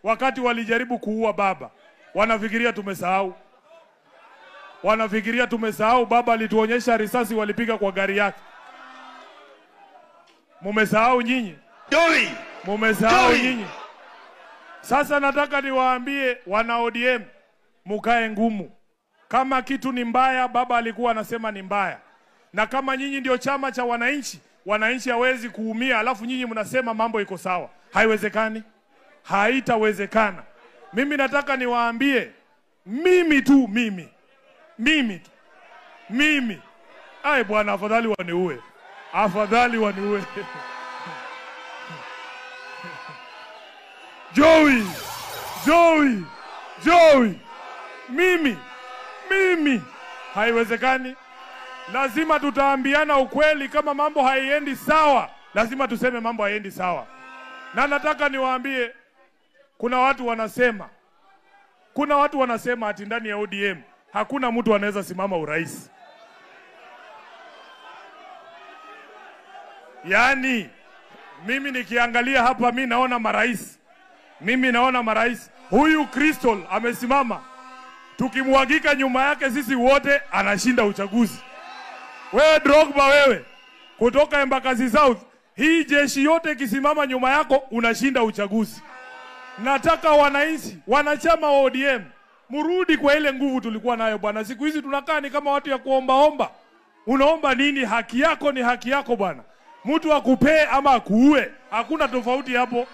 Wakati walijaribu kuua baba, wanafikiria tumesahau. Wanafikiria tumesahau baba alituonyesha risasi walipiga kwa gari yake. Mumesahau nyinyi? Joey! Mumesahau Joey! nyinyi? Sasa nataka niwaambie wana ODM, mukae ngumu. Kama kitu ni mbaya, baba alikuwa anasema ni mbaya. Na kama nyinyi ndio chama cha wananchi, wananchi hawezi kuumia alafu nyinyi mnasema mambo iko sawa. Haiwezekani. Haitawezekana. Mimi nataka niwaambie, mimi tu, mimi. Mimi tu. Mimi. Ai bwana, afadhali waniue. Afadhali waniue. Joey! Joey! Joey! Mimi! Mimi! Haiwezekani. Lazima tutaambiana ukweli. Kama mambo haiendi sawa, lazima tuseme mambo haiendi sawa. Na nataka niwaambie, kuna watu wanasema ati ndani ya ODM hakuna mtu anaweza simama urais. Yaani mimi nikiangalia hapa mimi naona marais. Mimi naona marais. Huyu Crystal amesimama. Tukimwagika nyuma yake sisi wote anashinda uchaguzi. Wewe Drogba wewe kutoka Embakasi South, hii jeshi yote ikisimama nyuma yako unashinda uchaguzi. Nataka wananchi, wanachama wa ODM, murudi kwa ile nguvu tulikuwa nayo bwana. Siku hizi tunakaa ni kama watu ya kuombaomba. Unaomba nini? Haki yako ni haki yako bwana. Mtu akupee ama akuue, hakuna tofauti hapo.